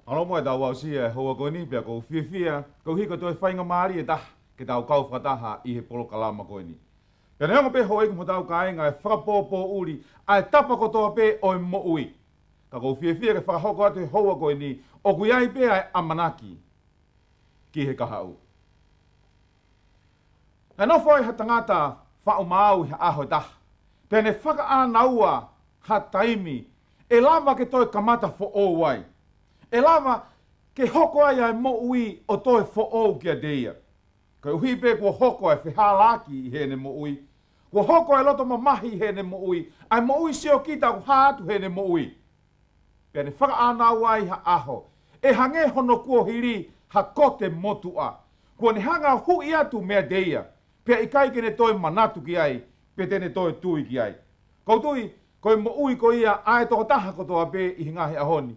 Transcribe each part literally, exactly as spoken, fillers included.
Mālō muʻa ʻetau aʻusia e houa ko eni, pea ʻoku ou fiefia koeʻuhi ko e toe faingamālie ʻe taha ke tau kau fakataha ʻi he polokalama ko eni. Pea neongo pē, houʻeiki mo hotau kāinga, e fakapōpōʻuli ʻa e tapa kotoa pē ʻo e moʻui, ka ʻoku ou fiefia ke fakahoko atu he houa ko eni ʻoku ʻi ai pē ʻa e ʻamanaki ki he kahaʻu. Naʻe nofo ai ha tangata faʻu maau ʻi ha ʻaho ʻe taha, pea ne fakaʻānaua ha taimi ʻe lava ke toe kamata foʻou ai. ʻE lava ke hoko ai ʻa e moʻui ʻo toe foʻou kiate ia, koeʻuhi pē kuo hoko ʻa e fehālaaki ʻi heʻene moʻui, kuo hoko ʻa e loto mamahi ʻi heʻene moʻui, ʻa e moʻui siokita ʻoku hā atu heʻene moʻui. Pea ne fakaʻānaua ai ha ʻaho ʻe hangē hono kuohili ha kote motuʻa, kuo ne hanga ʻo huʻi atu meiate ia, pea ʻikai ke ne toe manatu ki ai, pe te ne toe tui ki ai. ʻOku ou tui ko e moʻui ko ia ʻa e tokotaha kotoa pē ʻi he ngaahi ʻaho ni.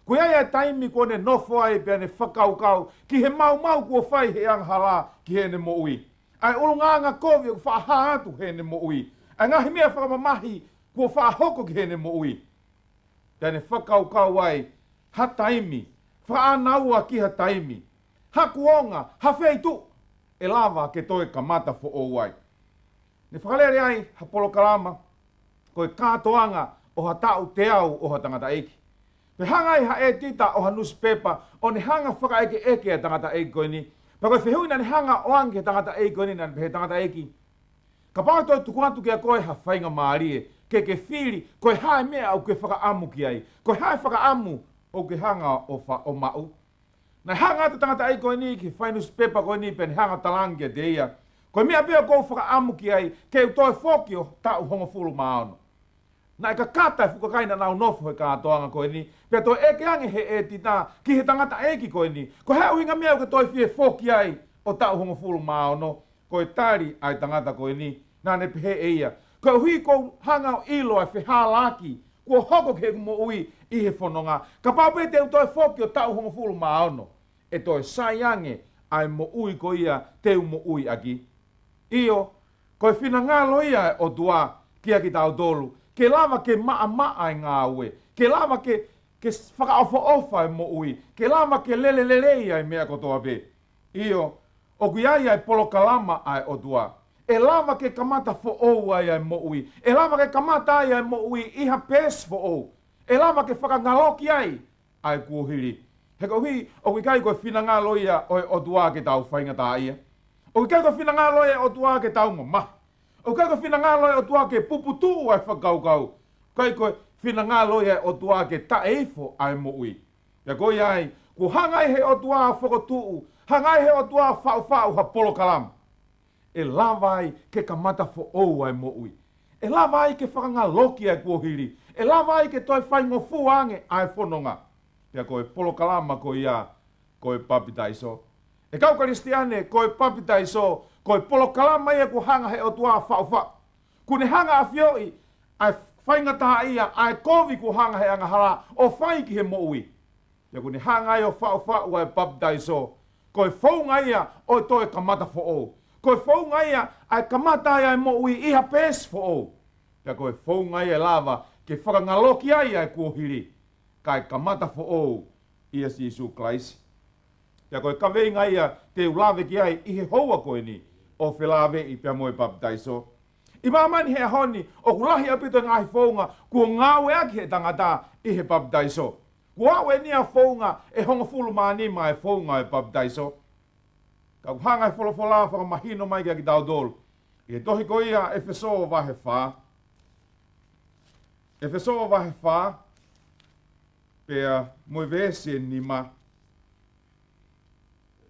Ko ia ʻa e taimi kuo ne nofo ai pea ne fakakaukau ki he maumau kuo fai ʻe he angahala ki heʻene moʻui, ʻa e ʻulungaanga kovi ʻoku faʻa hā atu heʻene moʻui, ʻa e ngaahi meʻa fakamamahi kuo faʻa hoko ki heʻene moʻui. Pea ne fakakaukau ai ha taimi, fakaʻānaua ki ha taimi, ha kuonga, ha feituʻu ʻe lava ke toe kamata foʻou ai. Ne fakalele ai ha polokalama ko e kātoanga ʻo ha taʻu teau ʻo ha tangataʻeiki. Pea hanga ai ha ʻētita ʻo ha nusipepa ʻo ne hanga ʻo fakaʻekeʻeke ʻa e tangataʻeiki ko eni. Pea ko e fehuʻi naʻa ne hanga ʻo ʻoange ki he tangataʻeiki ko eni, naʻa ne pehē, tangataʻeiki, kapau ʻe toe tuku atu kiate koe ha faingamālie ke ke fili, ko e hā e meʻa ʻoku ke fakaʻamu ki ai? Ko e hā e fakaʻamu ʻoku ke hanga ʻo fa-, ʻo maʻu? Naʻe hanga atu e tangataʻeiki ko eni ki he fainusipepa ko eni pea ne hanga ʻo talaange kiate ia, ko e meʻa pē ʻoku ou fakaʻamu ki ai ke u toe foki ʻo taʻu hongofulu mā ono. Naʻe kakata e fuʻu kakai naʻa nau nofo he kātoanga ko eni, pea toe ʻeke ange ʻe he ʻētita ki he tangataʻeiki ko eni, ko e hā e ʻuhinga meʻa ʻoku ke toe fie foki ai ʻo taʻu hongofulu mā ono? Ko e tali ʻa e tangata ko eni, naʻa ne pehē ʻe ia, koeʻuhi ʻoku ou hanga ʻo ʻilo ʻa e fehālaaki kuo hoko ki heʻeku moʻui ʻi he fononga. Kapau pē te u toe foki ʻo taʻu hongofulu mā ono, ʻe toe sai ange ʻa e moʻui ko ia te u moʻui ʻaki. ʻIo, ko e finangalo ia ʻo e ʻOtua kiate kitautolu, ke lava ke maʻamaʻa e ngāue, ke lava ke, ke fakaʻofoʻofa e moʻui, ke lava ke lele lelei ʻa e meʻa kotoa pē. ʻIo, ʻoku ʻi ai ʻa e polokalama ʻa e ʻOtua ʻe lava ke kamata foʻou ai ʻa e moʻui, ʻe lava ke kamata ai ʻa e moʻui ʻi ha peesi foʻou, ʻe lava ke fakangaloki ai ʻa e kuohili. He koeʻuhi ʻoku ʻikai ko e finangalo ia ʻo e ʻOtua ke tau faingataʻaʻia. ʻOku ʻikai ko e finangalo ia ʻo e ʻOtua ke tau mamahi. ʻOku ʻikai ko e finangalo ia ʻo e ʻOtua ke puputuʻu ʻa e fakakaukau. ʻIkai ko e finangalo ia ʻo e ʻOtua ke taʻe ifo ʻa e moʻui. Pea ko ia ai, kuo hanga ai ʻe he ʻOtua ʻo fokotuʻu, hanga ai ʻe he ʻOtua ʻo faʻufaʻu ha polokalama ʻe lava ai ke kamata foʻou ʻa e moʻui, ʻe lava ai ke fakangaloki ʻa e kuohili, ʻe lava ai ke toe faingofua ange ʻa e fononga. Pea ko e polokalama ko ia ko e papitaiso. ʻE kau Kalisitiane, ko e papitaiso ko e polokalama ia kuo hanga ʻe he ʻOtua ʻo faʻufaʻu. Kuo ne hanga ʻo ʻafioʻi ʻa e faingataʻaʻia, ʻa e kovi kuo hanga ʻe he angahala ʻo fai ki he moʻui. Pea kuo ne hanga ai ʻo faʻufaʻu ʻa e papitaiso ko e founga ia ʻo e toe kamata foʻou. Ko e founga ia ʻa e kamata ai ʻa e moʻui ʻi ha peesi foʻou. Pea ko e founga ia ʻe lava ke fakangaloki ai ʻa e kuohili, kae kamata foʻou ʻia Sīsū Kalaisi. Pea ko e kaveinga ia te u lave ki ai ʻi he houa ko eni, ʻo felāveʻi pea mo e papitaiso. ʻI māmani he ʻaho ni, ʻoku lahi ʻaupito e ngaahi founga kuo ngāueʻaki ʻe he tangata ʻi he papitaiso. Kuo aʻu eni ʻa e founga ʻe hongofulu mā nima ʻa e founga ʻo e papitaiso. Ka ʻoku hanga ʻe he folofola ʻo fakamahino mai kiate kitautolu ʻi he tohi ko ia ʻEfesō vahe fā. ʻEfesō vahe fā, pea mo e veesi ʻe nima.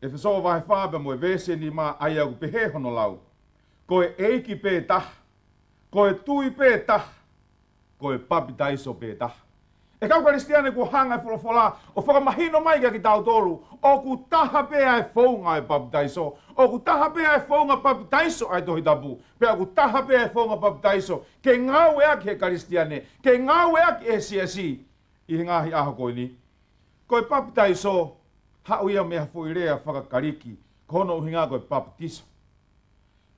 ʻEfesō vahe fā pea mo e veesi ʻe nima, ʻa ia ʻoku pehē hono lau: Ko e ʻEiki pē taha, ko e tui pē taha, ko e papitaiso pē taha. ʻE kau Kalisitiane, kuo hanga ʻe he folofola ʻo fakamahino mai kiate kitautolu, ʻoku taha pē ʻa e founga ʻo e papitaiso, ʻoku taha pē ʻa e founga papitaiso ʻa e Tohi Tapu, pea ʻoku taha pē ʻa e founga papitaiso ke ngāueʻaki ʻe he Kalisitiane, ke ngāueʻaki ʻe he siasi ʻi he ngaahi ʻaho ko eni. Ko e papitaiso, haʻu ia mei ha foʻi lea faka-Kalisi, ko hono ʻuhinga ko e papitaiso.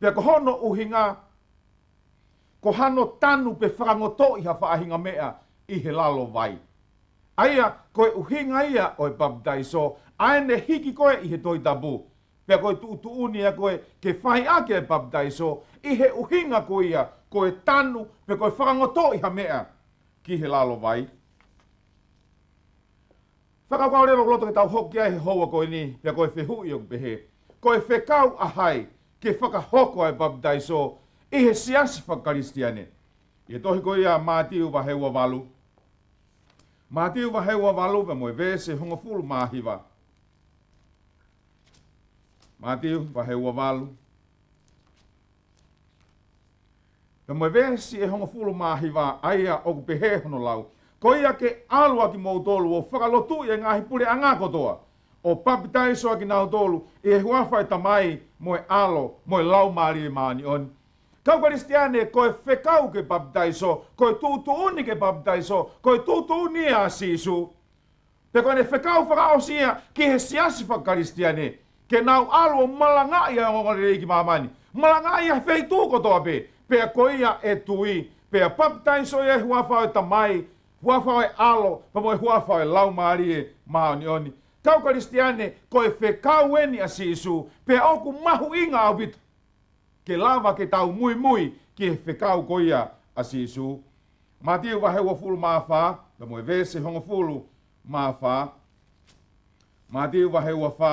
Pea ko hono ʻuhinga, ko hano tanu pe fakangotoʻi ha faʻahinga meʻa ʻi he lalo vai. ʻA ia, ko e ʻuhinga ia ʻo e papitaiso, ʻa ʻene hiki ko ē ʻi he Tohi Tapu. Pea ko e tuʻutuʻuni ia ko ē ke fai ʻaki e papitaiso, ʻi he ʻuhinga ko ia, ko e tanu, pe ko e fakangotoʻi ha meʻa ki he lalo vai. Fakakaukau leva ʻoku loto ke tau hoko ki ai he houa ko eni, pea ko e fehuʻi ʻoku pehē: Ko e fekau ʻa hai ke fakahoko ʻa e papitaiso ʻi he siasi fakakalisitiane? ʻI he tohi ko ia Mātiu vahe ua valu. Mātiu vahe ua valu pea mo e veesi hongofulu mā hiva. Mātiu vahe ua valu. Pea mo e veesi ʻe hongofulu mā hiva, ʻa ia ʻoku pehē hono lau: Ko ia ke ʻalu ʻa kimoutolu ʻo fakalotuʻi e ngaahi puleʻanga kotoa, ʻo papitaiso ʻa kinautolu ʻi he huafa ʻo e Tamai, mo e ʻAlo, mo e Laumālie Māʻoniʻoni. Kau Kalisitiane, ko e fekau ke papitaiso, ko e tuʻutuʻuni ke papitaiso, ko e tuʻutuʻuni ia ʻa Sīsū. Pea ko ʻene fekau fakaʻosi ia ki he siasi fakakalisitiane, ke nau ʻalu ʻo malangaʻi ʻa e ongoongolelei ki māmani. Malangaʻi ʻa e feituʻu kotoa pē, pea ko ia ʻe tui, pea papitaiso ia ʻi he huafa ʻo e Tamai, huafa ʻo e ʻAlo, pea mo e huafa ʻo e Laumālie Māʻoniʻoni. Kau Kalisitiane, ko e fekau eni ʻa Sīsū, pea ʻoku mahuʻinga ʻaupito ke lava ke tau muimui ki he fekau ko ia ʻa Sīsū. Mātiu vahe uofulu mā fā, pea mo e veesi hongofulu mā fā. Mātiu vahe ua fā,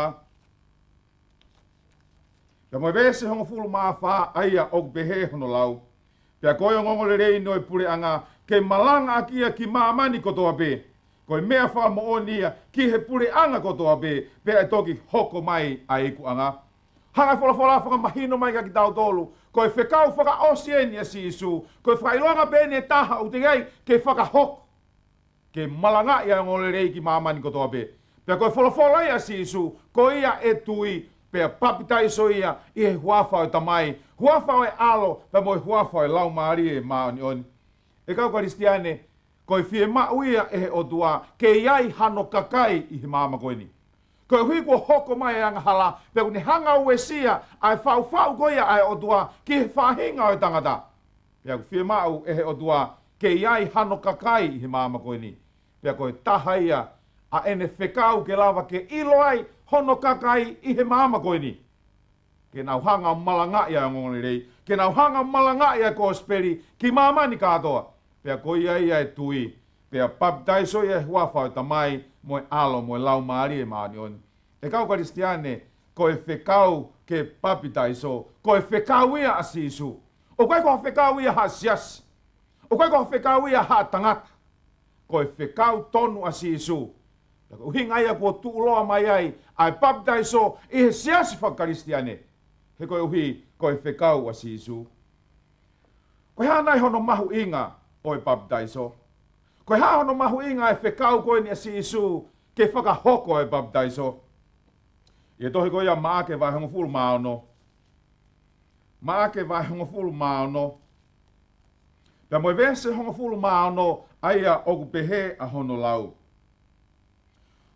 pea mo e veesi hongofulu mā fā, ʻa ia ʻoku pehē hono lau: Pea ko e ongoongolelei ʻo e puleʻanga ke malangaʻaki ia ki māmani kotoa pē, ko e meʻa fakamoʻoni ia ki he puleʻanga kotoa pē, pea ʻe toki hoko mai ʻa e ikuʻanga. Hanga ʻe he folofola ʻo fakamahino mai kia kitautolu, ko e fekau fakaʻosi eni ʻa Sīsū, ko e fakaʻilonga pē eni ʻe taha ʻoku teʻeki ai ke fakahoko, ke malangaʻi ʻa e ongoongolelei ki māmani kotoa pē. Pea ko e folofola ia ʻa Sīsū, ko ia ʻe tui, pea papitaiso ia ʻi he huafa ʻo e Tamai, huafa ʻo e ʻAlo, pea mo e huafa ʻo e Laumālie Māʻoniʻoni. ʻE kau Kalisitiane, ko e fiemaʻu ia ʻe he ʻOtua ke ʻi ai hano kakai ʻi he māmani ko eni. Koeʻuhi kuo hoko mai e angahala, pea ʻoku ne hanga ʻo uesia ʻa e faʻufaʻu ko ia ʻa e ʻOtua ki he faʻahinga ʻo e tangata. Pea ʻoku fiemaʻu ʻe he ʻOtua ke ʻi ai hano kakai ʻi he māmani ko eni. Pea ko e taha ia ʻa ʻene fekau ke lava ke ʻilo ai hono kakai ʻi he māmani ko eni, ke nau hanga ʻo malangaʻi ʻa e ongoongolelei, ke nau hanga ʻo malangaʻi ʻa e kosipeli ki māmani kātoa. Pea ko ia ia ʻe tui, pea papitaiso ia ʻi he huafa ʻo e Tamai, mo e ʻAlo, mo e Laumālie Māʻoniʻoni. ʻE kau Kalisitiane, ko e fekau ke papitaiso, ko e fekau ia ʻa Sīsū. ʻOku ʻikai ko ha fekau ia ʻa ha siasi. ʻOku ʻikai ko ha fekau ia ʻa ha tangata. Ko e fekau tonu ʻa Sīsū. Pea ko e ʻuhinga ia kuo tuʻuloa mai ai ʻa e papitaiso ʻi he siasi fakakalisitiane. He koeʻuhi ko e fekau ʻa Sīsū. Ko e hā nai hono mahuʻinga ʻo e papitaiso? Ko e hā hono mahuʻinga e fekau ko eni ʻa Sīsū ke fakahoko e papitaiso? ʻI he tohi ko ia Maʻake vahe hongofulu mā ono. Maʻake vahe hongofulu mā ono. Pea mo e veesi hongofulu mā ono, ʻa ia ʻoku pehē ʻa hono lau: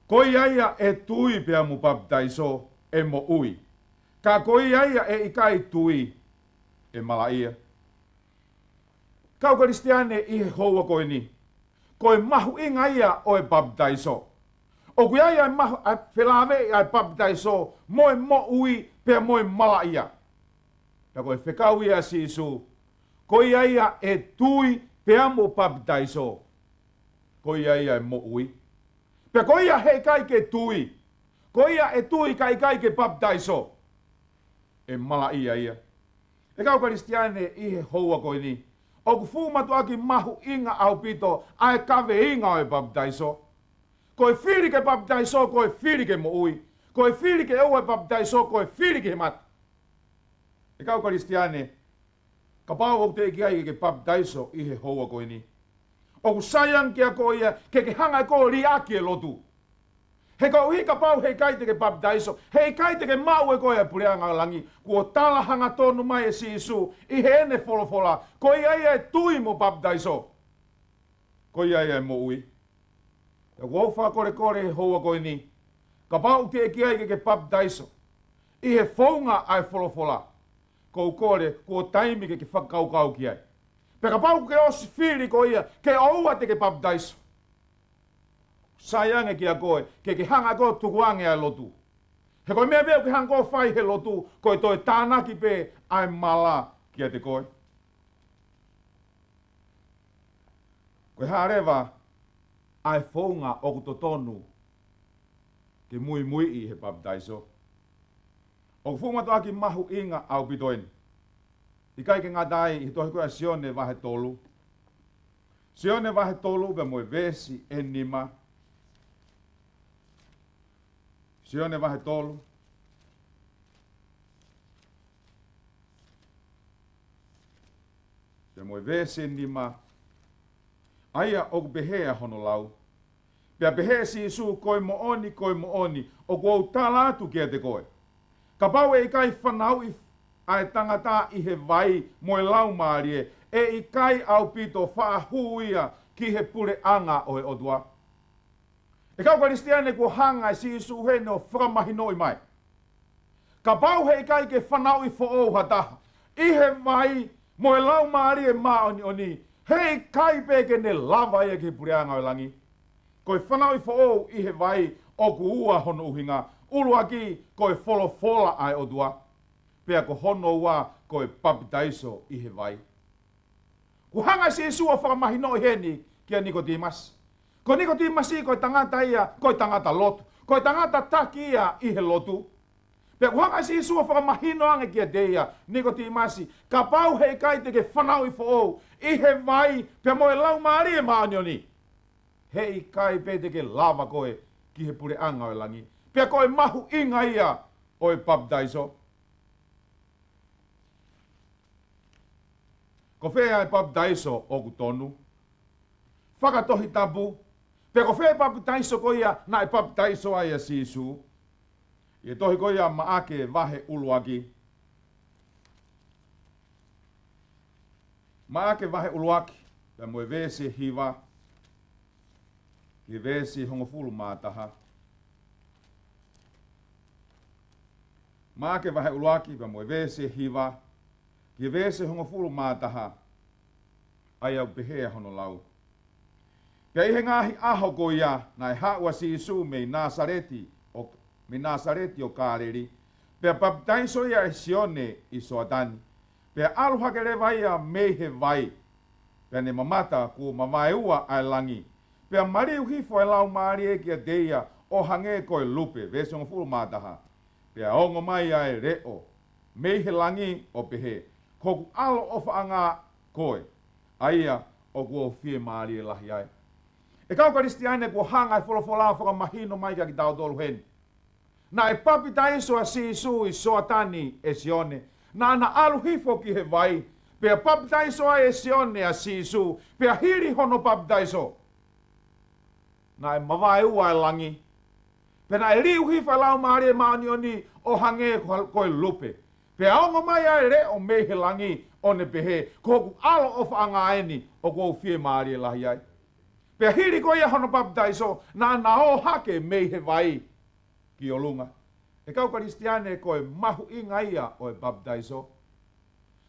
Ko ia ia ʻe tui pea mo papitaiso ʻe moʻui. Ka ko ia ia ʻe ʻikai tui ʻe malaʻia. Kau Kalisitiane ʻi he houa ko eni, ko e mahuʻinga ia ʻo e papitaiso. ʻOku ʻi ai ʻa e mahu-, ʻa e felāveʻi ʻa e papitaiso mo e moʻui pea mo e malaʻia. Pea ko e fekau ia ʻa Sīsū, ko ia ia ʻe tui pea mo papitaiso, ko ia ia ʻe moʻui. Pea ko ia heʻikai ke tui, ko ia ʻe tui kae ʻikai ke papitaiso, ʻe malaʻia ia. ʻE kau Kalisitiane ʻi he houa ko eni, ʻoku fuʻu mātuʻaki mahuʻinga ʻaupito ʻa e kaveinga ʻo e papitaiso. Ko e fili ke papitaiso, ko e fili ke moʻui. Ko e fili ke ʻoua ʻe papitaiso, ko e fili ki he mate. ʻE kau Kalisitiane, kapau ʻoku teʻeki ai ke ke papitaiso ʻi he houa ko eni, ʻoku sai ange kia koe ia ke ke hanga ʻe koe ʻo liʻaki e lotu. He koeʻuhi kapau heʻikai te ke papitaiso, heʻikai te ke maʻu ʻe koe ʻa e puleʻanga ʻo langi. Kuo tala hangatonu mai ʻe Sīsū ʻi heʻene folofola, ko ia ia ʻe tui mo papitaiso, ko ia ia ʻe moʻui. Pea ʻoku ou fakakolekole he houa ko eni, kapau ʻoku teʻeki ai ke ke papitaiso ʻi he founga ʻa e folofola, ʻoku ou kole kuo taimi ke ke fakakaukau ki ai. Pea kapau ʻoku ke ʻosi fili koe ia ke ʻoua te ke papitaiso, sai ange kia koe, ke ke hanga koe ʻo tukuange ʻa e lotu. He ko e meʻa pē ʻoku ke hanga koe ʻo fai he lotu, ko e toe tānaki pē ʻa e mala kiate koe. Ko e hā leva ʻa e founga ʻoku totonu ke muimuiʻi he papitaiso? ʻOku fuʻu mātuʻaki mahuʻinga ʻaupito eni. ʻIkai ke ngata ai, ʻi he tohi ko ē ʻa Sione vahe tolu. Sione vahe tolu pea mo e veesi ʻe nima. Sione vahe tolu pea mo e veesi ʻe nima. ʻA ia ʻoku pehē ʻa hono lau. Pea pehē ʻe Sīsū, ko e moʻoni, ko e moʻoni, ʻoku ou tala atu kiate koe, kapau ʻe ʻikai fanauʻi ʻa e tangata ʻi he vai mo e Laumālie, ʻe ʻikai ʻaupito faʻa hū ia ki he puleʻanga ʻo e ʻOtua. ʻE kau Kalisitiane, kuo hanga ʻe Sīsū heni ʻo fakamahinoʻi mai, kapau he ʻikai ke fanauʻi foʻou ha taha ʻi he vai mo e Laumālie Māʻoniʻoni, he ʻikai pē ke ne lava ia ki he puleʻanga ʻo e langi. Ko e fanauʻi foʻou ʻi he vai ʻoku ua hono ʻuhinga. ʻUluaki, ko e folofola ʻa e ʻOtua. Pea ko hono ua, ko e papitaiso ʻi he vai. Kuo hanga ʻe Sīsū ʻo fakamahinoʻi heni kia Nikotīmasi. Ko Nikotīmasi ko e tangata ia, ko e tangata lotu. Ko e tangata taki ia ʻi he lotu. Pea kuo hanga ʻe Sīsū ʻo fakamahino ange kiate ia, Nikotīmasi, kapau he ʻikai te ke fanauʻi foʻou ʻi he vai pea mo e Laumālie Māʻoniʻoni, he ʻikai pē te ke lava koe ki he puleʻanga ʻo e langi. Pea ko e mahuʻinga ia ʻo e papitaiso. Ko fē ʻa e papitaiso ʻoku tonu? Fakatohitapu. Pea ko fē papitaiso ko ia naʻe papitaiso ai ʻa Sīsū? ʻI he tohi ko ia Maʻake vahe ʻuluaki. Maʻake vahe ʻuluaki, pea mo e veesi hiva ki he veesi hongofulu mā taha. Maʻake vahe ʻuluaki, pea mo e veesi hiva ki he veesi hongofulu mā taha. ʻA ia ʻoku pehē ʻa hono lau. Pea ʻi he ngaahi ʻaho ko ia, naʻe haʻu ʻa Sīsū mei Nāsaleti ʻo, mei Nāsaleti ʻo Kāleli, pea papitaiso ia ʻe Sione ʻi Soatani. Pea ʻalu hake leva ia mei he vai, pea ne mamata kuo mavaeua ʻa e langi, pea maliu hifo ʻa e Laumālie kiate ia ʻo hangē ko e lupe. Veesi hongofulu mā taha. Pea ongo mai ʻa e leʻo mei he langi ʻo pehē, ko hoku ʻAlo ʻofaʻanga koe, ʻa ia ʻoku ou fiemālie lahi ai. ʻE kau Kalisitiane, kuo hanga ʻa e folofola ʻo fakamahino mai kia kitautolu heni. Naʻe papitaiso ʻa Sīsū ʻi Soatani ʻe Sione. Naʻa na ʻalu hifo ki he vai, pea papitaiso ai ʻe Sione ʻa Sīsū, pea hili hono papitaiso, naʻe mavaeua ʻa e langi, pea naʻe liu hifo ʻa e Laumālie Māʻoniʻoni ʻo hangē ko, ko e lupe. Pea ongo mai ʻa e leʻo mei he langi ʻo ne pehē, ko hoku ʻAlo ʻofaʻanga eni, ʻoku ou fiemālie lahi ai. Pea hili ko ia hono papitaiso, naʻa na ō hake mei he vai ki ʻolunga. ʻE kau Kalisitiane, ko e mahuʻinga ia ʻo e papitaiso.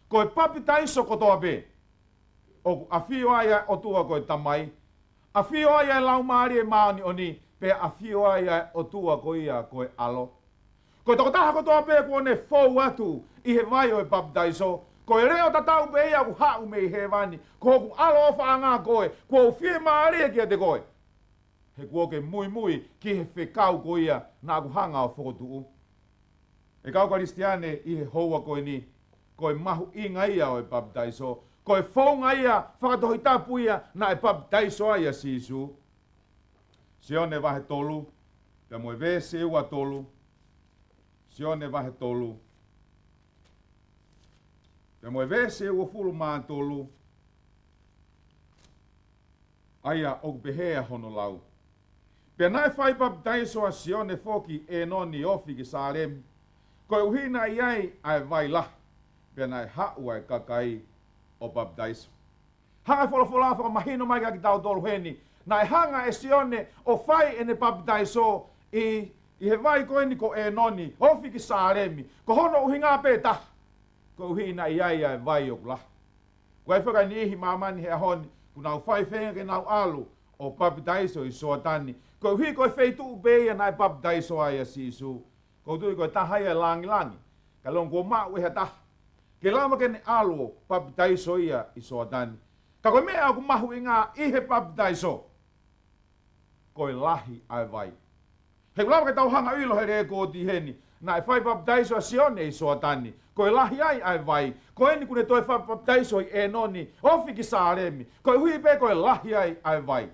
Ko e papitaiso kotoa pē, ʻoku ʻafio ai ʻa e ʻOtua ko e Tamai, ʻafio ai ʻa e Laumālie Māʻoniʻoni, pea ʻafio ai ʻa e ʻOtua ko ia ko e ʻAlo. Ko e tokotaha kotoa pē kuo ne fou atu ʻi he vai ʻo e papitaiso, ko e leʻo tatau pē ia ʻoku haʻu mei hēvani, ko hoku ʻAlo ʻofaʻanga koe, ʻoku ou fiemālie kiate koe. He kuo ke muimui ki he fekau ko ia naʻa ku hanga ʻo fokotuʻu. ʻE kau Kalisitiane, ʻi he houa ko eni, ko e mahuʻinga ia ʻo e papitaiso, ko e founga ia fakatohitapu ia naʻe papitaiso ai ʻa Sīsū. Sione vahe tolu, pea mo e veesi ua tolu. Sione vahe tolu, pea mo e veesi uofulu mā tolu. ʻA ia ʻoku pehē ʻa hono lau. Pea naʻe fai papitaiso ʻa Sione foki ʻi ʻEnoni ofi ki Sālemi, koeʻuhi naʻe ʻi ai ʻa e vai lahi, pea naʻe haʻu ʻa e kakai ʻo papitaiso. Hanga ʻe he folofola ʻo fakamahino mai kia kitautolu heni, naʻe hanga ʻe Sione ʻo fai ʻene papitaiso ʻi, ʻi he vai ko eni ko ʻEnoni, ofi ki Sālemi, ko hono ʻuhinga pē taha, koeʻuhi naʻe ʻi ai ʻa e vai ʻoku lahi. Ko e faka niʻihi ʻi māmani he ʻaho ni, ʻoku nau fai feinga ke nau ʻalu ʻo papitaiso ʻi Soatani, koeʻuhi ko e feituʻu pē ia naʻe papitaiso ai ʻa Sīsū. ʻOku ou tui ko e taha ia e langilangi, ka ʻilonga kuo maʻu ʻe ha taha ke lava ke ne ʻalu ʻo papitaiso ia ʻi Soatani. Ka ko e meʻa ʻoku mahuʻinga ʻi he papitaiso, ko e lahi ʻa e vai. He ʻoku lava ke tau hanga ʻo ʻilo he lēkooti heni, naʻe fai papitaiso ʻa Sione ʻi Soatani, ko e lahi ai ʻa e vai. Ko eni kuo ne toe fai papitaiso ʻi ʻEnoni, ofi ki Sālemi, koeʻuhi pē ko e lahi ai ʻa e vai.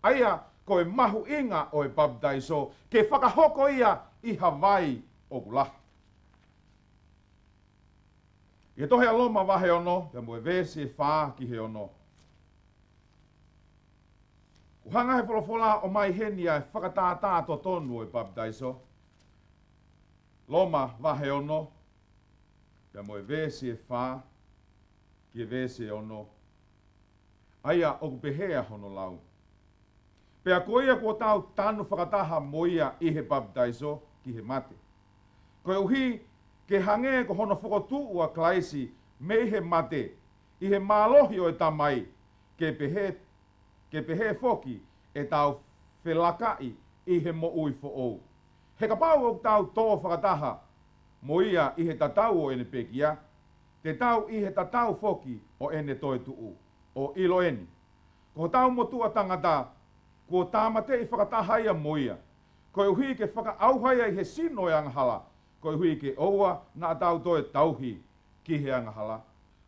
ʻA ia, ko e mahuʻinga ʻo e papitaiso, ke fakahoko ia ʻi ha vai ʻoku lahi. ʻI he tohi ʻa Loma vahe ono, pea mo e veesi ʻe fā ki he ono. ʻOku hanga he folofola ʻo ʻomai heni ʻa e fakatātā totonu ʻo e papitaiso. Loma vahe ono, pea mo e veesi ʻe fā ki he veesi ʻe ono. ʻA ia ʻoku pehē ʻa hono lau: Pea ko ia kuo tau tanu fakataha mo ia ʻi he papitaiso ki he mate, koeʻuhi ke hangē ko hono fokotuʻu ʻa Kalaisi mei he mate ʻi he mālohi ʻo e Tamai, ke pehē, ke pehē foki ʻetau felakaʻi ʻi he moʻui foʻou. He kapau ʻoku tau tō fakataha mo ia ʻi he tatau ʻo ʻene pekia, te tau ʻi he tatau foki ʻo ʻene toetuʻu. ʻO ʻilo eni, ko hotau motuʻa tangata kuo tāmateʻi fakataha ia mo ia, koeʻuhi ke fakaʻauha ia ʻi he sino ʻo e angahala, koeʻuhi ke ʻoua naʻa tau toe tauhi ki he angahala.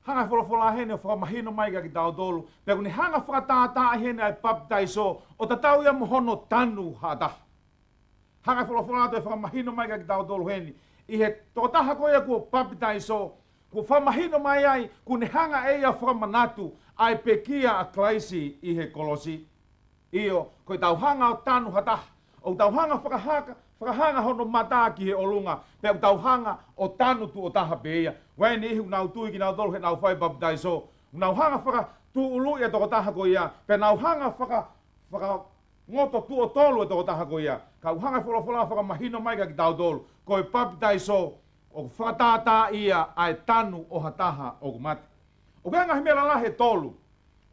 Hanga e folofola heni ʻo fakamahino mai kia kitautolu, pea ʻoku ne hanga fakatātā heni ʻa e papitaiso ʻo tatau ia mo hono tanu ha taha. Hanga e folofola atu ʻo fakamahino mai kia kitautolu heni, ʻi he tokotaha ko ia kuo papitaiso, kuo fakamahino mai ai, kuo ne hanga ʻe ia fakamanatu ʻa e pekia ʻa Kalaisi ʻi he kolosi. ʻIo, ko ʻetau hanga ʻo tanu ha taha, ʻoku tau hanga fakahaka, fakahanga hono mata ki he ʻolunga, pea ʻoku tau hanga ʻo tanu tuʻo taha pē ia. Ko eni ʻoku nau tui kinautolu heʻenau fai papitaiso, ʻoku nau hanga fakatuʻuluʻi e tokotaha ko ia, pea nau hanga faka, fakangoto tuʻo tolu e tokotaha ko ia. Ka ʻoku hanga e folofola fakamahino mai kia kitautolu, ko e papitaiso ʻoku fakatātā ia ʻa e tanu ʻo ha taha ʻoku mate. ʻOku ʻi ai e ngaahi meʻa lalahi ʻe tolu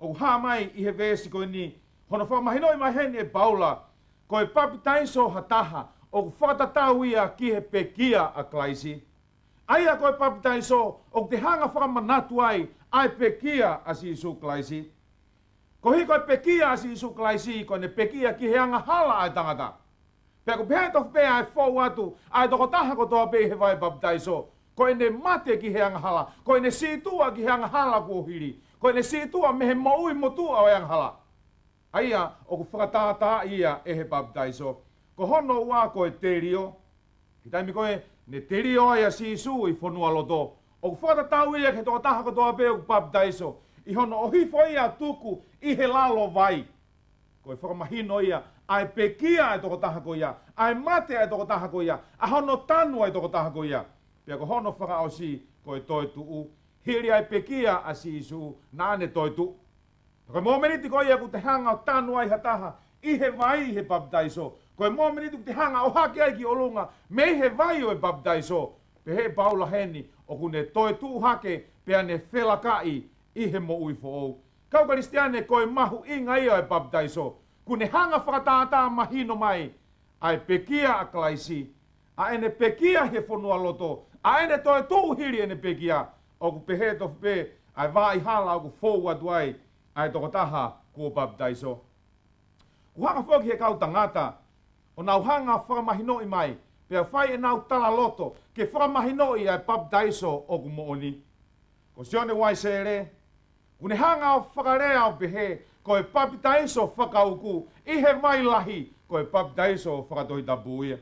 ʻoku hā mai ʻi he veesi ko eni, hono fakamahinoʻi mai heni ʻe Paula, ko e papitaiso ha taha ʻoku fakatatau ia ki he pekia ʻa Kalaisi. ʻA ia ko e papitaiso ʻoku te hanga fakamanatu ai ʻa e pekia ʻa Sīsū Kalaisi. Koeʻuhi ko e pekia ʻa Sīsū Kalaisi, ko ʻene pekia ki he angahala ʻa e tangata. Pea ʻoku pehē tofu pē ʻa e fou atu ʻa e tokotaha kotoa pē ʻi he vai papitaiso, ko ʻene mate ki he angahala, ko ʻene sītuʻa ki he angahala kuo hili, ko ʻene sītuʻa mei he moʻui motuʻa ʻo e angahala. ʻA ia ʻoku fakatātā ia ʻe he papitaiso. Ko hono ua ko e telio. He taimi ko ē ne telio ai ʻa Sīsū ʻi fonualoto, ʻoku fakatatau ia ki he tokotaha kotoa pē ʻoku papitaiso, ʻi hono ʻohifo ia tuku ʻi he lalo vai. Ko e fakamahino ia ʻa e pekia ʻa e tokotaha ko ia, ʻa e mate ʻa e tokotaha ko ia, ʻa hono tanu ʻa e tokotaha ko ia. Pea ko hono fakaʻosi ko e toetuʻu, hili ʻa e pekia ʻa Sīsū naʻa ne toetuʻu. Ko e momeniti ko ia ʻoku te hanga ʻo tanu ai ha taha ʻi he vai ʻi he papitaiso, ko e momeniti ʻoku te hanga ʻo ʻohake ai ki ʻolunga mei he vai ʻo e papitaiso, pehē ʻe Paula heni, ʻoku ne toetuʻu hake pea ne felakaʻi ʻi he moʻui foʻou. Kau Kalisitiane, ko e mahuʻinga ia ʻo e papitaiso, ʻoku ne hanga fakatātā mahino mai ʻa e pekia ʻa Kalaisi, ʻa ʻene pekia he fonualoto, ʻa ʻene toetuʻu hili ʻene pekia. ʻOku pehē tofu pē ʻa e vaʻa hala ʻoku fou atu ai ʻa e tokotaha kuo papitaiso. ʻOku hanga foki he kau tangata ʻo nau hanga fakamahinoʻi mai, pea fai ʻenau talaloto ke fakamahinoʻi ʻa e papitaiso ʻoku moʻoni. Ko Sione Uaisele, ʻoku ne hanga ʻo fakalea ʻo pehē, ko e papitaiso fakauku ʻi he vai lahi, ko e papitaiso fakatohitapu ia.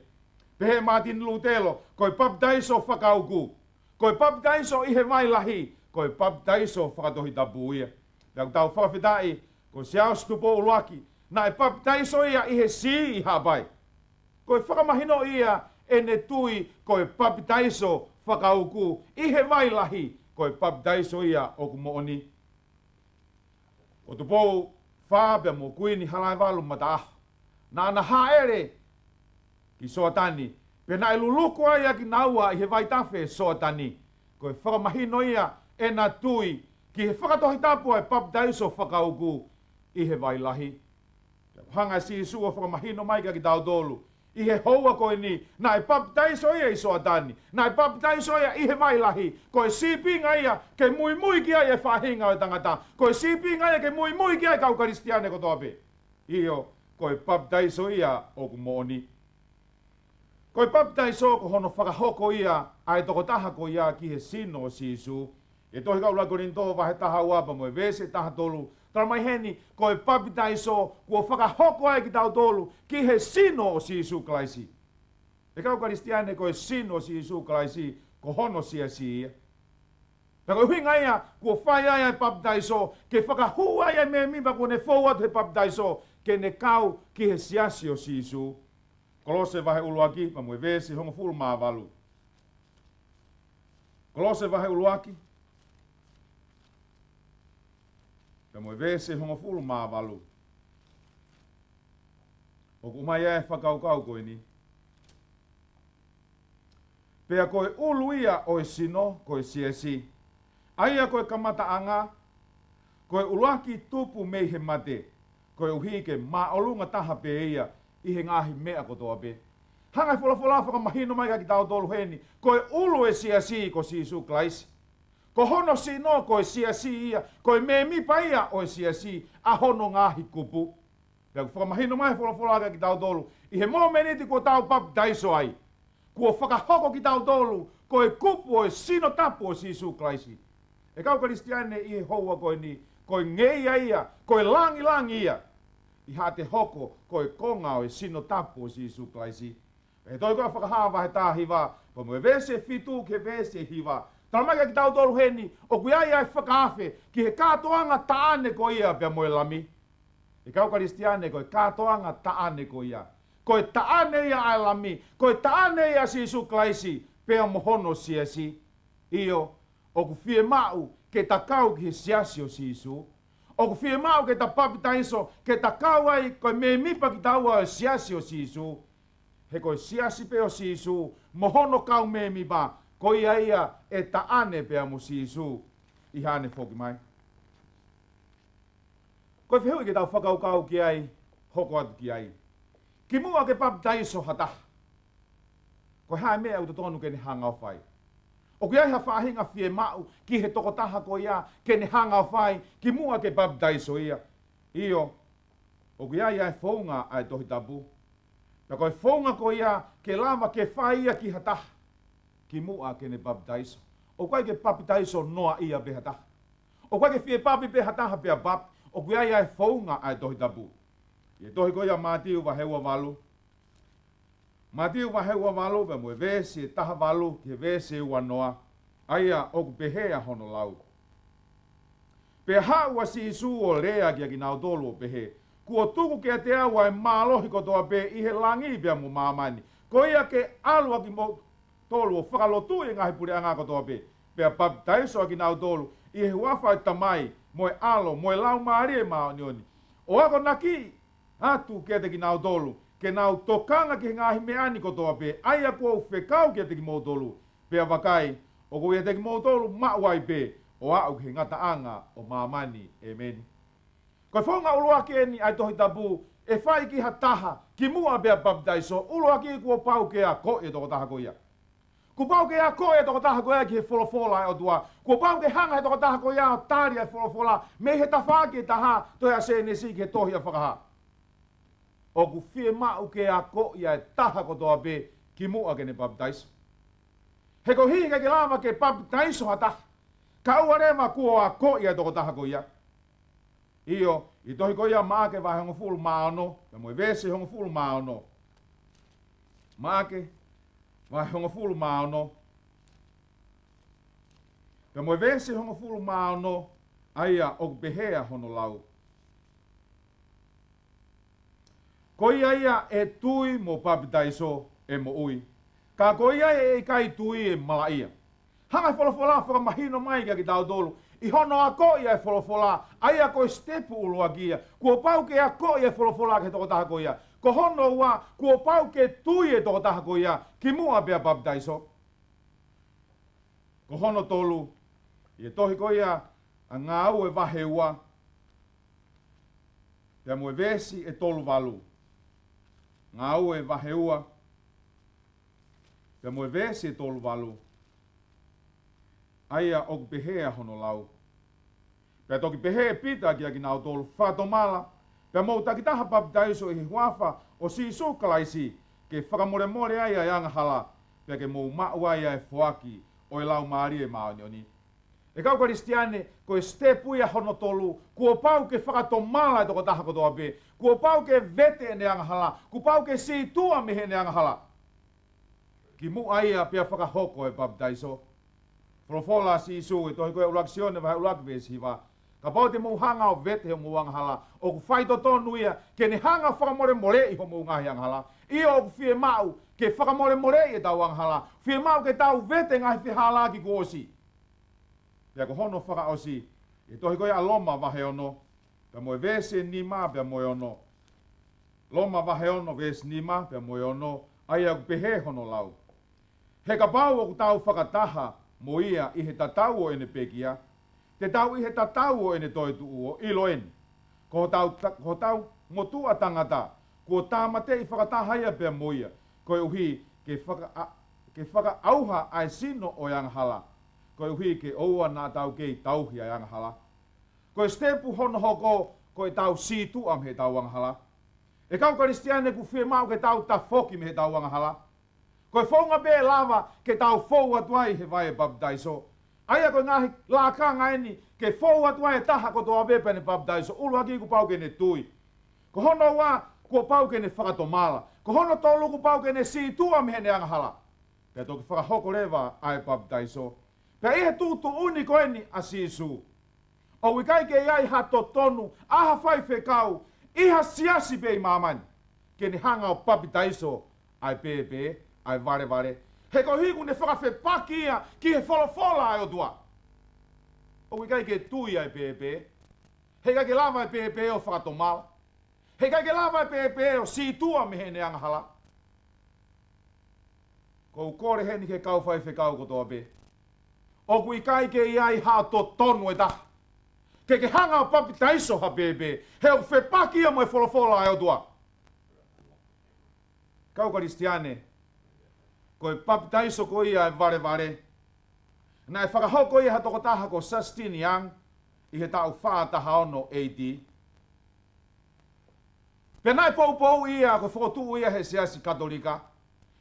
Pehē ʻe Mātini Lūtelo, ko e papitaiso fakauku, ko e papitaiso ʻi he vai lahi, ko e papitaiso fakatohitapu ia. Pea ʻoku tau fakafetaʻi, ko Siaosi Tupou ʻUluaki, naʻe papitaiso ia ʻi he sī ʻi Haʻapai. Ko e fakamahinoʻi ia ʻene tui, ko e papitaiso fakauku ʻi he vai lahi, ko e papitaiso ia ʻoku moʻoni. Ko Tupou Fā pea mo Kuini Halaevalu Mataʻaho, naʻa na hāʻele ki Soatani, pea naʻe luluku ai ʻa kinaua ʻi he vaitafe Soatani. Ko e fakamahino ia ʻena tui ki he fakatohitapu ʻa e papitaiso fakauku ʻi he vai lahi. Hanga ʻe Sīsū ʻo fakamahino mai kia kitautolu, ʻi he houa ko eni, naʻe papitaiso ia ʻi Soatani, naʻe papitaiso ia ʻi he vai lahi, ko e sīpinga ia ke muimui ki ai e faʻahinga ʻo e tangata, ko e sīpinga ia ke muimui ki ai e kau Kalisitiane kotoa pē. ʻIo, ko e papitaiso ia ʻoku moʻoni. Ko e papitaiso ko hono fakahoko ia ʻa e tokotaha ko ia ki he sino ʻo Sīsū. ʻI he tohi ʻuluaki Kolinitō vahe taha ua pea mo e veesi taha tolu, tala mai heni, ko e papitaiso kuo fakahoko ai kitautolu ki he sino ʻo Sīsū Kalaisi. ʻE kau Kalisitiane, ko e sino ʻo Sīsū Kalaisi, ko hono siasi ia. Pea ko e ʻuhinga ia kuo fai ai ʻa e papitaiso, ke fakahū ai ʻa e mēmipa kuo ne fou atu he papitaiso, ke ne kau ki he siasi ʻo Sīsū. Kolose vahe ʻuluaki, pea mo e veesi hongofulu mā valu. Kolose vahe ʻuluaki, pea mo e veesi hongofulu mā valu. ʻOku ʻomai ai e fakakaukau ko eni. Pea ko e ʻulu ia ʻo e sino, ko e siasi. ʻA ia ko e kamataʻanga, ko e ʻuluaki tupu mei he mate, koeʻuhi ke māʻolunga taha pē ia ʻi he ngaahi meʻa kotoa pē. Hanga ʻe he folofola ʻo fakamahino mai kia kitautolu heni, ko e ʻulu ʻo e siasi ko Sīsū Kalaisi. Ko hono sino ko e siasi ia, ko e mēmipa ia ʻo e siasi, ʻa hono ngaahi kupu. Pea ʻoku fakamahino mai ʻe he folofola kia kitautolu, ʻi he momeniti kuo tau papitaiso ai, kuo fakahoko kitautolu ko e kupu ʻo e sino tapu ʻo Sīsū Kalaisi. ʻE kau Kalisitiane, ʻi he houa ko eni, ko e ngeia ia, ko e langilangi ia ʻi haʻate hoko ko e konga ʻo e sino tapu ʻo Sīsū Kalaisi. ʻI he tohi ko ia Fakahā vahe taha hiva, pea mo e veesi fitu ki he veesi hiva, tala mai kia kitautolu heni, ʻoku ʻi ai ʻa e fakaafe ki he kātoanga taʻane ko ia pea mo e Lami. ʻE kau Kalisitiane, ko e kātoanga taʻane ko ia, ko e taʻane ia ʻa e Lami, ko e taʻane ia ʻa Sīsū Kalaisi, pea mo hono siasi. ʻIo, ʻoku fiemaʻu ke ta kau ki he siasi ʻo Sīsū. ʻOku fiemaʻu ke ta papitaiso, ke ta kau ai ko e mēmipa kitaua ʻo e siasi ʻo Sīsū. He ko e siasi pē ʻo Sīsū mo hono kau mēmipa, ko ia ia ʻe taʻane pea mo Sīsū ʻi haʻane foki mai. Ko e fehuʻi ke tau fakakaukau ki ai, hoko atu ki ai. Kimuʻa ke papitaiso ha taha, ko e hā e meʻa ʻoku totonu ke ne hanga ʻo fai? ʻOku ʻi ai ha faʻahinga fiemaʻu ki he tokotaha ko ia ke ne hanga ʻo fai kimuʻa ke papitaiso ia? ʻIo, ʻoku ʻi ai ʻa e founga ʻa e Tohi Tapu. Pea ko e founga ko ia ke lava ke fai ia ki ha taha kimuʻa ke ne papitaiso. ʻOku ʻikai ke papitaiso noaʻia pē ha taha. ʻOku ʻikai ke fie papi pē ha taha pea papi. ʻOku ʻi ai ʻa e founga ʻa e Tohi Tapu. ʻI he tohi ko ia Mātiu vahe ua valu. Mātiu vahe ua valu, pea mo e veesi taha valu ki he veesi ua noa. ʻA ia ʻoku pehē ʻa hono lau. Pea haʻu ʻa Sīsū ʻo lea kiate kinautolu ʻo pehē, kuo tuku kiate au ʻa e mālohi kotoa pē ʻi he langi pea mo māmani. Ko ia ke ʻalu ʻa kimoutolu ʻo fakalotuʻi e ngaahi puleʻanga kotoa pē, pea papitaiso ʻa kinautolu ʻi he huafa ʻo e Tamai, mo e ʻAlo, mo e Laumālie Māʻoniʻoni. ʻO akonaki atu kiate kinautolu ke nau tokanga ki he ngaahi meʻa ni kotoa pē ʻa ia kuo u fekau kiate kimoutolu. Pea vakai, ʻoku ʻiate kimoutolu maʻu ai pē ʻo aʻu ki he ngataʻanga ʻo māmani. ʻĒmeni. Ko e founga ʻuluaki eni ʻa e Tohi Tapu ʻe fai ki ha taha kimuʻa pea papitaiso. ʻUluaki, kuo pau ke akoʻi e tokotaha ko ia. Kuo pau ke akoʻi e tokotaha ko ia ki he folofola ʻa e ʻOtua. Kuo pau ke hanga he tokotaha ko ia ʻo tali ʻa e folofola mei he tafaʻaki ʻe taha, tohi ʻa Sēnesi ki he tohi ʻa Fakahā. ʻOku fiemaʻu ke akoʻi ʻa e taha kotoa pē kimuʻa ke ne papitaiso. He koeʻuhi he ʻikai ke lava ke papitaiso ha taha kae ʻoua leva kuo akoʻi ʻa e tokotaha ko ia. ʻIo, ʻi he tohi ko ia Maʻake vahe hongofulu mā ono, pea mo e veesi hongofulu mā ono. Maʻake vahe hongofulu mā ono, pea mo e veesi hongofulu mā ono, ʻa ia ʻoku pehē ʻa hono lau. Ko ia ia ʻe tui mo papitaiso ʻe moʻui. Ka ko ia ia ʻe ʻikai tui ʻe malaʻia. Hanga he folofola ʻo fakamahino mai kiate kitautolu, ʻi hono akoʻi ʻa e folofola, ʻa ia ko e sitepu ʻuluaki ia. Kuo pau ke akoʻi ʻa e folofola ki he tokotaha ko ia. Ko hono ua, kuo pau ke tui e tokotaha ko ia kimuʻa pea papitaiso. Ko hono tolu, ʻi he tohi ko ia ʻa Ngāue vahe ua, pea mo e veesi ʻe tolu valu. Ngāue vahe ua, pea mo e veesi ʻe tolu valu. ʻA ia ʻoku pehē ʻa hono lau: Pea toki pehē ʻe Pita kiate kinautolu, Fakatomala, pea mou takitaha papitaiso ʻi he huafa ʻo Sīsū Kalaisi, ke fakamolemole ai ʻa e angahala, pea ke mou maʻu ai ʻa e foaki ʻo e Laumālie Māʻoniʻoni. ʻE kau Kalisitiane, ko e sitepu ia hono tolu, kuo pau ke fakatomala e tokotaha kotoa pē, kuo pau ke vete ʻene angahala, kuo pau ke sītuʻa mei heʻene angahala. Kimuʻa ia pea fakahoko e papitaiso. Folofola ʻa Sīsū ʻi he tohi ko ē ʻuluaki Sione vahe ʻuluaki veesi hiva: Kapau te mou hanga ʻo vete hoʻomou angahala, ʻoku faitotonu ia ke ne hanga ʻo fakamolemoleʻi hoʻomou ngaahi angahala. ʻIo, ʻoku fiemaʻu ke fakamolemoleʻi ʻetau angahala. Fiemaʻu ke tau vete ngaahi fehālaaki kuo ʻosi. Pea ko hono fakaʻosi, ʻi he tohi ko ē ʻa Loma vahe ono, pea mo e veesi nima pea mo e ono. Loma vahe ono veesi nima pea mo e ono, ʻa ia ʻoku pehē hono lau: He kapau ʻoku tau fakataha mo ia ʻi he tatau ʻo ʻene pekia, te tau ʻi he tatau ʻo ʻene toetuʻu. ʻIlo eni, ko hotau ta-, ko hotau motuʻa tangata, kuo tāmateʻi fakataha ia pea mo ia, koeʻuhi ke faka-, a-, ke fakaʻauha ʻa e sino ʻo e angahala, koeʻuhi ke ʻoua naʻa tau kei tauhi ʻa e angahala. Ko e sitepu hono hoko, ko ʻetau sītuʻa mei heʻetau angahala. ʻE kau Kalisitiane, ʻoku fiemaʻu ke tau tafoki mei heʻetau angahala. Ko e founga pē ʻe lava ke tau fou atu ai he vai ʻo e papitaiso. ʻA ia ko e ngaahi lakanga eni ke fou atu ai e taha kotoa pē pea ne papitaiso. ʻUluaki, kuo pau ke ne tui. Ko hono ua, kuo pau ke ne fakatomala. Ko hono tolu, kuo pau ke ne sītuʻa mei heʻene angahala. Pea toki fakahoko leva ʻa e papitaiso. Pea ʻi he tuʻutuʻuni ko eni ʻa Sīsū, ʻoku ʻikai ke ʻi ai ha totonu ʻa ha faifekau ʻi ha siasi pē ʻi māmani ke ne hanga ʻo papitaiso ʻa e pēpē, ʻa e valevale. He koeʻuhi kuo ne fakafepaki ia ki he folofola ʻa e ʻOtua. ʻOku ʻikai ke tui ʻa e pēpē. He ʻikai ke lava e pēpē ʻo fakatomala. He ʻikai ke lava e pēpē ʻo sītuʻa mei heʻene angahala. ʻOku ou kole heni ki he kau faifekau kotoa pē, ʻoku ʻikai ke ʻi ai ha totonu ʻe taha ke ke hanga ʻo papitaiso ha pēpē, he ʻoku fepaki ia mo e folofola ʻa e ʻOtua. Kau Kalisitiane, ko e papitaiso ko ia ʻo e valevale, naʻe fakahoko ia ʻe ha tokotaha ko Sāsitini Ang ʻi he taʻu fā taha ono A D. Pea naʻe poupouʻi ia ko e fokotuʻu ia ʻe he Siasi Katolika.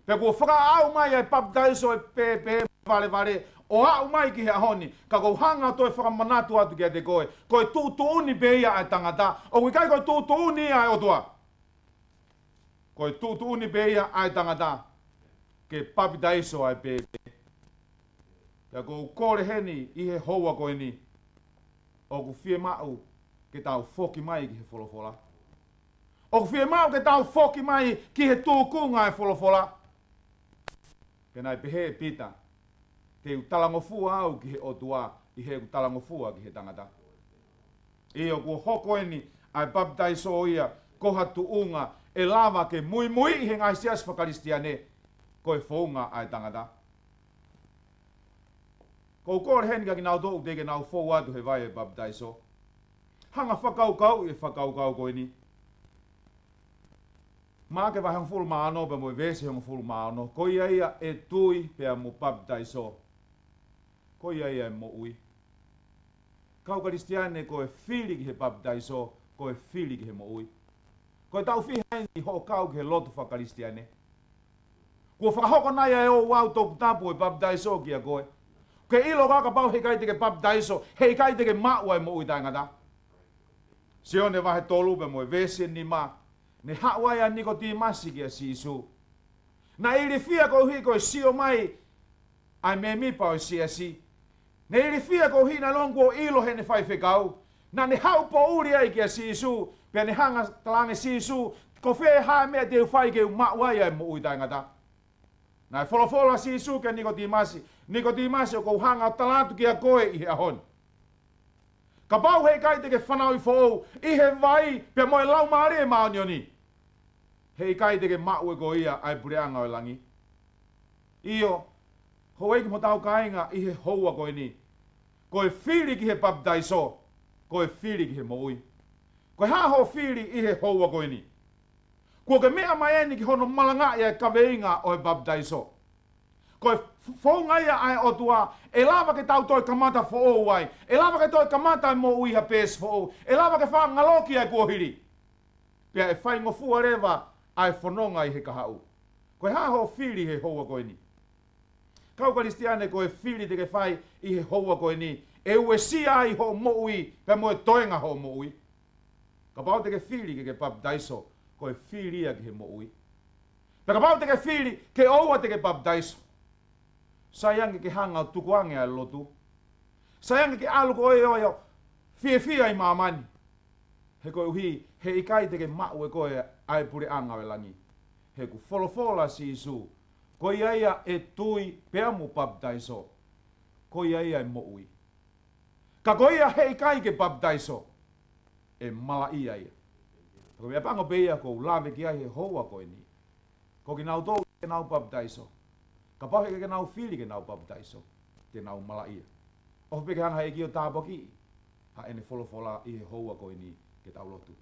Pea kuo fakaaʻu mai ʻa e papitaiso ʻo e pēpē mo e valevale ʻo aʻu mai ki he ʻaho ni, ka ʻoku ou hanga ʻo toe fakamanatu atu kiate koe, ko e tuʻutuʻuni pē ia ʻa e tangata. ʻOku ʻikai ko e tuʻutuʻuni ia ʻa e ʻOtua. Ko e tuʻutuʻuni pē ia ʻa e tangata ke papitaiso ʻa e pēpē. Pea ʻoku ou kole heni ʻi he houa ko eni, ʻoku fiemaʻu ke tau foki mai ki he folofola. ʻOku fiemaʻu ke tau foki mai ki he tūkunga ʻo e folofola. Pea naʻe pehē ʻe Pita, te u talangofua au ki he ʻOtua ʻi heʻeku talangofua ki he tangata. ʻIo, kuo hoko eni ʻa e papitaiso ia ko ha tuʻunga ʻe lava ke muimuiʻi ʻe he ngaahi siasi faka-Kalisitiane ko e founga ʻa e tangata. ʻOku ou kole heni kiate kinautolu teʻeki ke nau fou atu he vai ʻo e papitaiso, hanga ʻo fakakaukauʻi e fakakaukau ko eni. Maʻake vahe hongofulu mā ono pea mo e veesi hongofulu mā ono: Ko ia ia ʻe tui pea mo papitaiso, ko ia ia ʻe moʻui. Kau Kalisitiane, ko e fili ki he papitaiso, ko e fili ki he moʻui. Ko e taʻu fiha eni hoʻo kau ki he lotu faka-Kalisitiane? Kuo fakahoko nai ʻa e ouau toputapu ʻo e papitaiso kiate koe? Ke ʻilo ka kapau he ʻikai te ke papitaiso, he ʻikai te ke maʻu ʻa e moʻui taʻengata. Sione vahe tolu pea mo e veesi nima, ne haʻu ai ʻa Nikotīmasi kia Sīsū. Naʻe ilifia koeʻuhi ko e sio mai ʻa e mēmipa ʻo e siasi. Ne ilifia koeʻuhi naʻe ʻiloa kuo ʻilo heʻene faifekau. Naʻa ne haʻu poʻuli ai kia Sīsū, pea ne hanga ʻo talaange Sīsū, ko fē ha meʻa te u fai ke u maʻu ai ʻa e moʻui taʻengata? Naʻe folofola Sīsū kia Nikotīmasi, Nikotīmasi, ʻoku ou hanga ʻo tala atu kiate koe ʻi he ʻaho ni, kapau he ʻikai te ke fanauʻi foʻou ʻi he vai pea mo e Laumālie Māʻoniʻoni, he ʻikai te ke maʻu ʻe koe ia ʻa e puleʻanga ʻo e langi. ʻIo, houʻeiki mo hotau kāinga ʻi he houa ko eni, ko e fili ki he papitaiso, ko e fili ki he moʻui. Ko e hā hoʻo fili ʻi he houa ko eni? Kuo ke meʻa mai eni ki hono malangaʻi ʻa e kaveinga ʻo e papitaiso. Ko e f-, founga ia ʻa e ʻOtua, ʻe lava ke tau toe kamata foʻou ai, ʻe lava ke toe kamata e moʻui ha peesi foʻou, ʻe lava ke fakangaloki ʻa e kuohili. Pea ʻe faingofua leva ʻa e fononga ʻi he kahaʻu. Ko e hā hoʻo fili he houa ko eni? Kau Kalisitiane, ko e fili te ke fai ʻi he houa ko eni, ʻe uesia ai hoʻo moʻui, pea mo e toenga hoʻo moʻui. Kapau te ke fili ke ke papitaiso, ko e fili ia ki he moʻui. Pea kapau te ke fili ke ʻoua te ke papitaiso, sai ange ke hanga ʻo tukuange ʻa e lotu. Sai ange ke ʻalu ko ē ʻo, ʻo fiefia ʻi māmani. He koeʻuhi, heʻikai te ke maʻu ʻe koe ʻa e puleʻanga ʻo e langi. He ʻoku folofola ʻa Sīsū, ko ia ia ʻe tui pea mo papitaiso, ko ia ia ʻe moʻui. Ka ko ia heʻikai ke papitaiso, ʻe malaʻia ia. Ko e meʻapango pē ia ʻoku ou lave ki ai he houa ko eni. Ko kinautolu te nau papitaiso, kapau heʻikai ke nau fili ke nau papitaiso, te nau malaʻia. ʻOfa pē ke hanga ʻe he ʻEiki ʻo tāpuakiʻi ʻa ʻene folofola ʻi he houa ko eni. Ke tau lotu.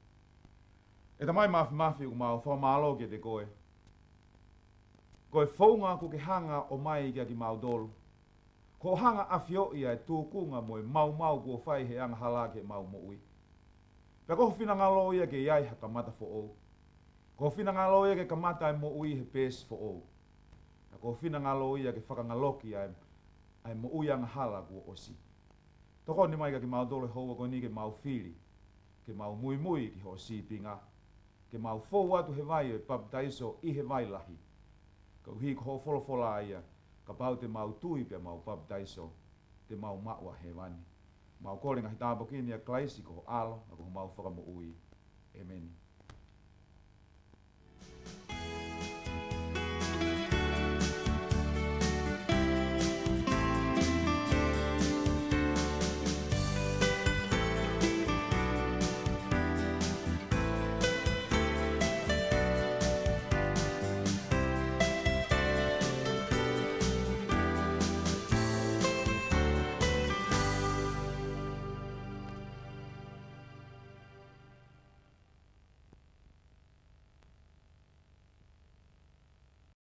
ʻE Tamai Māfimafi, ʻoku mau fakamālō kiate koe. Ko e founga kuo ke hanga ʻo ʻomai kia kimautolu, ko hoʻo hanga ʻo ʻafioʻi ʻa e tūkunga mo e maumau kuo fai ʻe he angahala ki heʻemau moʻui. Pea ko ho finangalo ia ke ʻi ai ha kamata foʻou. Ko ho finangalo ia ke kamata ʻa e moʻui he peesi foʻou. Pea ko ho finangalo ia ke fakangaloki ʻa e, ʻa e moʻui angahala kuo ʻosi. Tokoni mai kia kimautolu he houa ko eni ke mau fili ke mau muimui ki hoʻo sīpinga, ke mau fou atu he vai ʻo e papitaiso ʻi he vai lahi. Koeʻuhi ko hoʻo folofola ia, kapau te mau tui pea mau papitaiso, te mau maʻu ʻa hēvani. Mau kole e ngaahi tāpuaki ni ʻia Kalaisi ko ho ʻAlo, ʻa ko homau Fakamoʻui. ʻĒmeni.